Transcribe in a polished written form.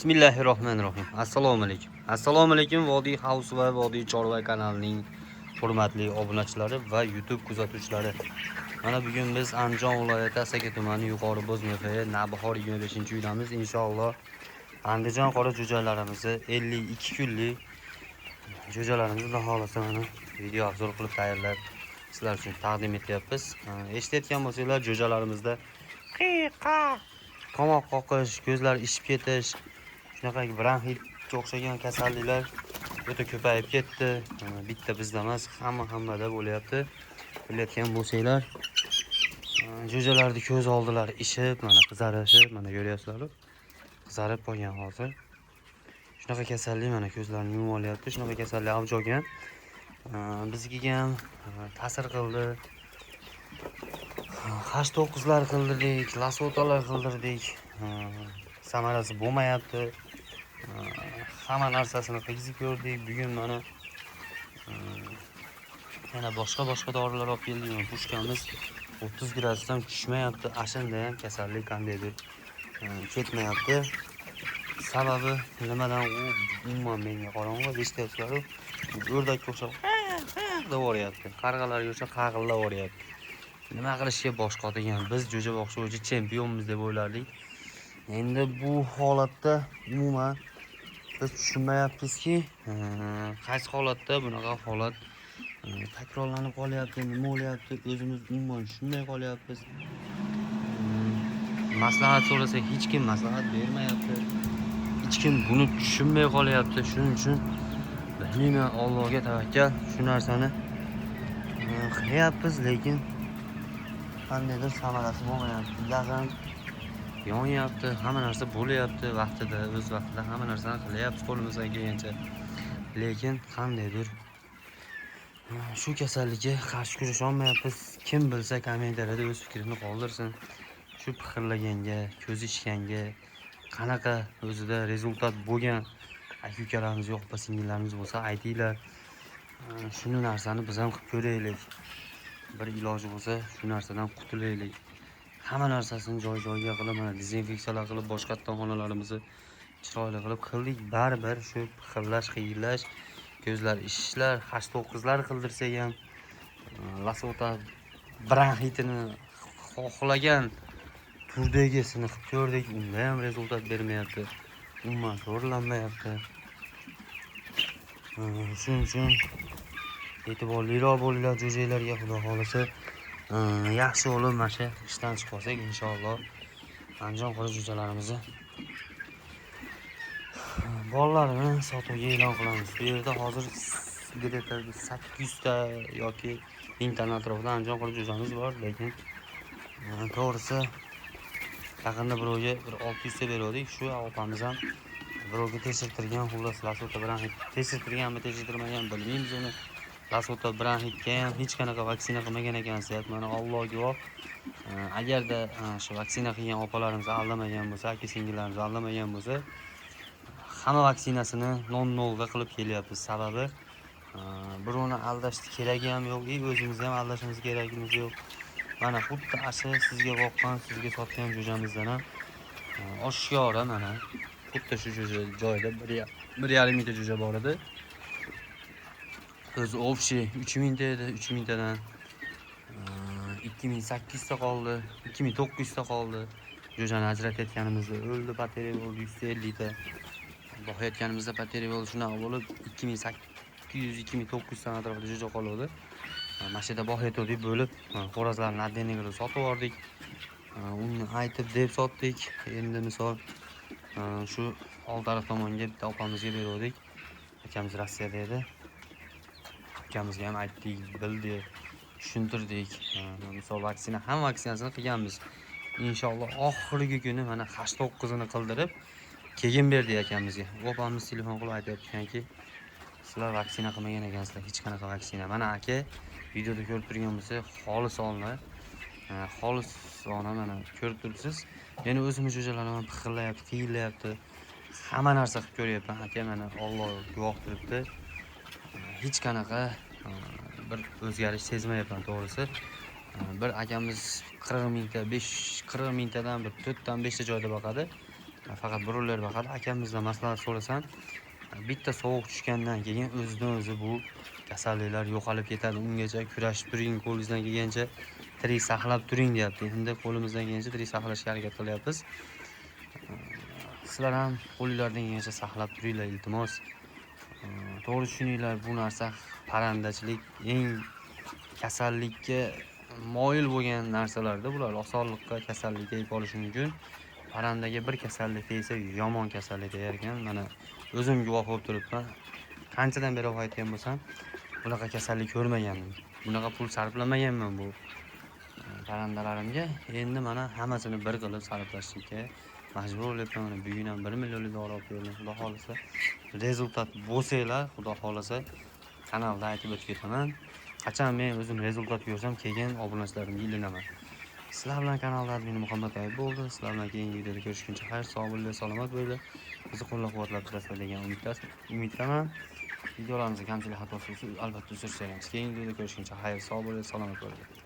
Bismillahirrohmanirrohim. Assalomu alaykum. Assalomu alaykum Vodiy House va Vodiy Chorva kanalining hurmatli obunachilari va YouTube kuzatuvchilari. Mana bugun biz Andijon viloyati Asaka tumani Yuqori Bo'zmepa Navbahor 25-uydamiz. Inshaalloh Andijon qora jo'jalarimizni 52 kunlik jo'jalarimizni Xudo xohlasa mana video obzor qilib tayyorlab sizlar uchun taqdim etyapmiz. Eshitayotgan bo'lsanglar, jo'jalarimizda qiqa tomoq qoqish, ko'zlar ishib ketish, shunaqa bronxitga o'xshagan kasalliklar o'ta ko'payib ketdi. Bitta bizda emas, hammada bo'lyapti. Bilayotgan bo'lsanglar, jo'jalarni ko'z oldilari ishib, mana qizarishib, mana ko'ryapsizlar, qizarib qolgan hozir. Shunaqa kasallik mana ko'zlarini yumib olyapti. Shunaqa kasallik avj olgan. Bizga ham ta'sir qildi. H9lar qildirdik, lasotalar qildirdik. Samarasi bo'lmayapti. Hamma narsasini qilgizib ko'rdik. Bugun mana yana boshqa dorilar olib keldik. Mana pushkamiz 30 gradusdan tushmayapti. Ashunda ham kasallik qandaydir ketmayapti. Sababi nimadan, u umuman menga qorong'u. Eshityapsizlar-ku, o'rdakka o'xshab deb yuboryapti. Qarg'alarga o'xshab qag'illab yuboryapti. Nima qilishga bosh qotirgan. Biz jo'ja boqish bo'yicha chempionmiz deb o'ylardik. Endi bu holatda umuman biz tushunmayapmizki, qaysi holatda bunaqa holat takrorlanib qolyapti, nima bo'lyapti, o'zimiz umuman tushunmay qolyapmiz. Maslahat so'rasak, hech kim maslahat bermayapti. Hech kim buni tushunmay qolyapti. Shuning uchun bilmayman, Allohga tavakkal, shu narsani qilyapmiz, lekin qandaydir samarasi bo'lmayapti. Gaz ham yonyapti, hamma narsa bo'lyapti vaqtida, o'z vaqtida hamma narsani qilyapmiz qo'limizdan kelgancha. Lekin qandaydir shu kasallikka qarshi kurasha olmayapmiz. Kim bilsa, kommentariyada o'z fikrini qoldirsin. Shu pixirlaganga, ko'zi ishganga qanaqa o'zida результат bo'lgan aka ukalarimiz yo'q, opa singillarimiz bo'lsa, aytinglar. Shuni narsani biz ham qilib ko'raylik. Bir iloji bo'lsa, shu narsadan qutulaylik. Hamma narsasini joy joyiga qilib, mana dezinfeksiyalar qilib, boshqatdan xonalarimizni chiroyli qilib qildik. Baribir shu pixirlash, qiyillash, ko'zlar ishishlar, H9lar qildirsak ham, lasota bronxitini xohlagan turdagisini qilib ko'rdik, unda ham результат bermayapti. Umuman to'g'rilanmayapti. Shuning uchun e'tiborliroq bo'linglar jo'jalarga, Xudo xohlasa. Yaxshi bo'lib mana shu ishdan chiqib olsak, inshaalloh Andijon qora jo'jalarimizni bolalarini sotuvga e'lon qilamiz. Bu yerda hozir где-то 800 ta yoki 1000 tani atrofida Andijon qora jo'jamiz bor, lekin to'g'risi yaqinda birovga bir 600 ta beruvdik. Shu opamiz ham birovga tekshirtirgan, xullas lasota bronxit tekshirtirganmi, tekshirtirmagan, bilmaymiz uni. Lasota bronxitga ham hech qanaqa vaksina qilmagan ekansiz. Mana Alloh guvoh. Agarda shu vaksina qilgan opalarimiz aldamagan bo'lsa, aka singillarimiz aldamagan bo'lsa, hamma vaksinasini 0,0 da qilib kelyapmiz. Sababi birovni aldashni keragi ham yo'q, и o'zimizni ham aldashimiz keragimiz yo'q. Mana xuddi asha sizga boqqan, sizga sotgan jo'jamizdan ham oshkora mana xuddi shu jo'ja joyda 1,5 mingta jo'ja bor edi. O'zi общий 3000 ta edi, 3000 tadan 2800 ta qoldi, 2900 ta qoldi. Jo'jani ajratayotganimizda o'ldi, потеря bo'ldi 150 ta. Boqayotganimizda потеря bo'ldi, shunaqa bo'lib 2800, 2900 ta atrofida jo'ja qoluvdi. Mana shu yerda boqayotgandik, bo'lib xo'rozlarni отдельно qilib sotib yubordik. Uni aytib deb sotdik. Endi misol shu old taraf tomonga bitta opamizga beruvdik. Akamiz Rossiyada edi. Akamizga ham aytdik, bildi, tushuntirdik. Misol vaksina, hamma vaksinasini qilganmiz. Inshaalloh oxirgi kuni mana H9ini qildirib, keyin berdik akamizga. U opamiz telefon qilib aytyapti, sizlar vaksina qilmagan ekansizlar, hech qanaqa vaksina. Mana aka, videoda ko'rib turgan bo'lsa, xolis olma. Xolis ona, mana ko'rib turibsiz. Meni o'zimni jo'jalarim ham pixillayapti, qiyillayapti. Hamma narsa qilib ko'ryapman aka, mana Alloh guvoh turibdi. Hech qanaqa bir o'zgarish sezmayapman to'g'risi. Bir akamiz 40 mingta, 5 40 mingtadan bir 4 dan 5 ta joyda boqadi. Faqat birovlar boqadi. Akamizdan maslahat so'rasam, bitta sovuq tushgandan keyin o'zidan o'zi bu kasalliklar yo'qolib ketadi. Ungacha kurashib turing, qo'lingizdan kelgancha tirik saqlab turing deyapti. Endi qo'limizdan kelgancha tirik saqlashga harakat qilyapmiz. Sizlar ham qo'linglardan kelgancha saqlab turinglar, iltimos. To'g'ri tushuninglar, bu narsa parrandachilik eng kasallikka moyil bo'lgan narsalarda bular osonlikqa kasallik tegib qolishi mumkin. Parrandaga bir kasallik tegsa yomon kasallik tegar ekan. Mana o'zim guvoh bo'lib turibman. Qanchadan beri aytgan bo'lsam, bunaqa kasallik ko'rmagandim. Bunaqa pul sarflamaganman bu parrandalarimga. Endi mana hammasini bir qilib sarflashlikka majbur bo'lyapman. Mana bugun ham 1 millionlik dori olib keldim. Xudo xohlasa rezultat bo'lsanglar, Xudo xohlasa kanalda aytib o'tib ketaman. Qachon men o'zim rezultat ko'rsam, keyin obunachilarimga ilinaman. Sizlar bilan kanalda admin Muhammad Ayub bo'ldi. Sizlar bilan keyingi videoda ko'rishguncha xayr, sog' bo'linglar, salomat bo'linglar. Bizni qo'llab-quvvatlab turasizlar degan umiddaman. Videolarimizda kamchilik xatosi bo'lsa, albatta uzr so'raymiz. Keyingi videoda ko'rishguncha xayr, sog' bo'linglar, salomat bo'linglar.